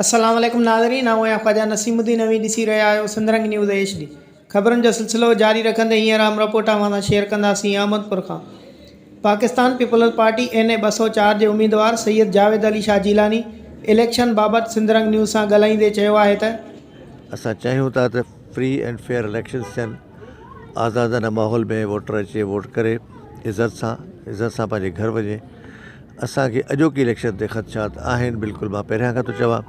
السلام عليڪم ناظرين آئون آهيان خواجه نسيم الدين اوهين ڏسي رهيا آهيو سنڌرنگ نيوز ايڇ ڊي خبرن جو سلسلو جاري رکندي هينئر اهم رپورٽ اوهان سان شيئر ڪنداسين احمد پور کان پاڪستان پيپلز پارٽي اين اي 204 جي اميدوار سيد جاويد علي شاهه جيلاني اليڪشن بابت سنڌرنگ نيوز سان ڳالهائيندي چيو آهي ته. اسان چاهيون ٿا ته فري اينڊ فيئر اليڪشنز ٿين آزادانه ماحول ۾ ووٽر اچي ووٽ ڪري عزت سان عزت سان پنهنجي گهر وڃي اسان کي اڄوڪي اليڪشن تي خدشات آهن بلڪل مان پهريان کان ٿو چوان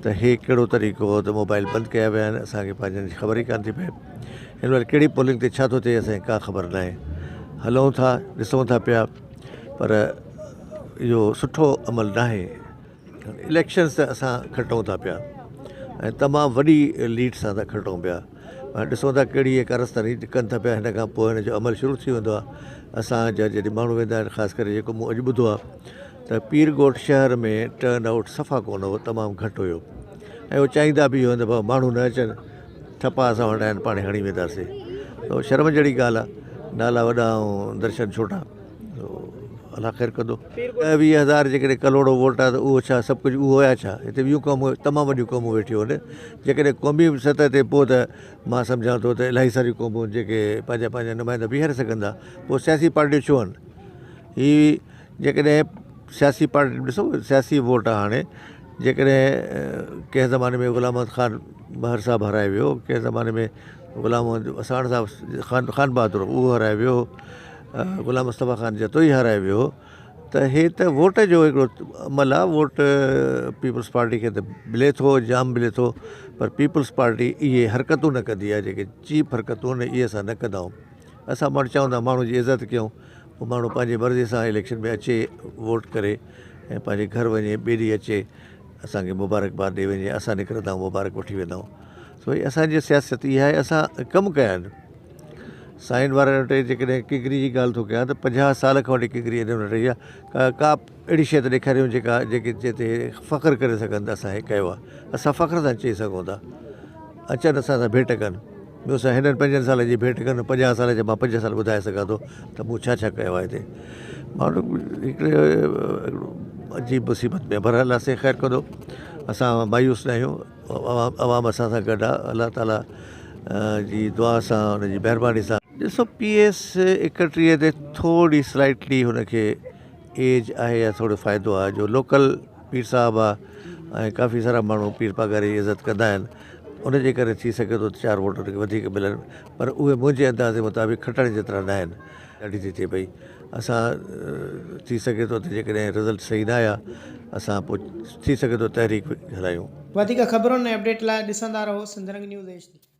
ته هي ڪهڙو طريقو هو ته موبائل بند ڪيا ويا آهن اسان کي پنهنجن جي خبر ئي ڪانه ٿي پئي هن مهل ڪهڙي پولنگ تي ڇا ٿو ٿئي اسان کي ڪا خبر ناهي هلون ٿا ڏسون ٿا پيا پر اهو سٺو عمل ناهي اليڪشنس ته اسان کٽون ٿا پيا ۽ تمام وڏي ليڊ سان ٿا کٽون پيا ڏسون ٿا ڪهڙي اهي ڪارستاني ڪن ٿا پيا هن کان پوء هن جو عمل شروع ٿي ويندو آهي اسان جا جڏهن ماڻهو ويندا آهن خاص ڪري جيڪو مون اڄ ٻڌو آهي ته پير ڳوٺ شهر ۾ ٽرن آئوٽ صفا ڪونه هو تمام گهٽ هيو ۽ هو چاهيندا به اهو ته ماڻهو نه اچن ٺپا اسان وٽ آهن پاڻ هڻي وينداسين ته شرم جهڙي ڳالهه آهي نالا وڏا ۽ درشن ڇوٽا الله خير ڪندو. ڏهه 20 هزار جيڪڏهن ڪلهوڙو ووٽ آهي ته اهو ڇا سڀ ڪجهه اهو آهي ڇا؟ هتي ٻيون قومون تمام وڏيون قومون ويٺيون آهن جيڪڏهن قومي سطح تي پوء ته مان سمجهان ٿو ته الاهي ساريون قومون جيڪي پنهنجا پنهنجا نمائندا بيهاري سگهن ٿا پوء سياسي پارٽيون ڇو آهن هي جيڪڏهن سياسي پارٽي ڏسو سياسي ووٽ آهي هاڻي جيڪڏهن ڪنهن زماني ۾ غلام محمد خان مهر صاحب هارائي ويو ڪنهن زماني ۾ غلام محمد وساڻ صاحب خان خان بهادر اهو هارائي ويو غلام مصطفيٰ خان جتوئي هارائي ويو ته هي ته ووٽ جو هڪڙو عمل آهي ووٽ پيپلز پارٽي کي ته ملي ٿو جام ملي ٿو پر پيپلز پارٽي اهي حرڪتون نه ڪندي آهي جيڪي چيپ حرڪتون آهن اهي اسان نه ڪندا آهيون اسان پاڻ چاهيون ٿا ماڻهو جي عزت ڪيون پوء ماڻهو پنهنجي مرضي سان اليڪشن ۾ اچي ووٽ ڪري ۽ پنهنجي گهر وڃي ٻئي ڏينهن اچي اسانکي مبارڪباد ڏئي وڃي اسان نڪرندا آهيون مبارڪ وٺي ويندا آهيون سو اسانجي سياست اها آهي اسان ڪم ڪيا آهن سائين وارن وٽ جيڪڏهن ڪڪري جي ڳالهه ٿو ڪيان ته 50 سال کان وٺي ڪڪري انهن وٽ رهي آهي ڪا اهڙي شيء ته ڏيکاريون جيڪا جيڪي جنهن تي فخر ڪري سگهن ته اسان هي ڪيو آهي اسان فخر سان چئي سگهون ٿا اچن اسان سان ڀيٽ ڪن مون سان هنن پنجن سالن جي ڀيٽ ڪن 50 سال جا مان 5 سال ٻڌائي سگهان ٿو ته مون ڇا ڇا ڪيو آهي هتي ماڻهو هڪڙي هڪڙو عجيب مصيبت ۾ بهرحال الله سائين خير ڪندو اسان مايوس نه آهيون عوام اسان سان گڏ آ الله تعالي جي دعا سان ان جي مهرباني سان. ڏسو پي ايس 31 تي ٿوري سلائٽلي هن کي ايج آهي يا ٿورو فائدو آهي جو لوڪل پير صاحب آ ۽ ڪافي سارا ماڻهو پير پاڳاري جي عزت ڪندا آهن ان جي ڪري ٿي سگهي ٿو ته چار ووٽ هن کي وڌيڪ ملن پر اهي منهنجي اندازي مطابق کٽڻ جيترا نه آهن ڏاڍي ٿي ٿئي پئي اسان ٿي سگهي ٿو ته جيڪڏهن رزلٽ صحيح نه آيا اسان پوء ٿي سگهي ٿو تحريڪ هلايون. وڌيڪ خبرن ۽ اپڊيٽ لاء ڏسندا رهو سنڌرنگ نيوز ايڇ ڊي.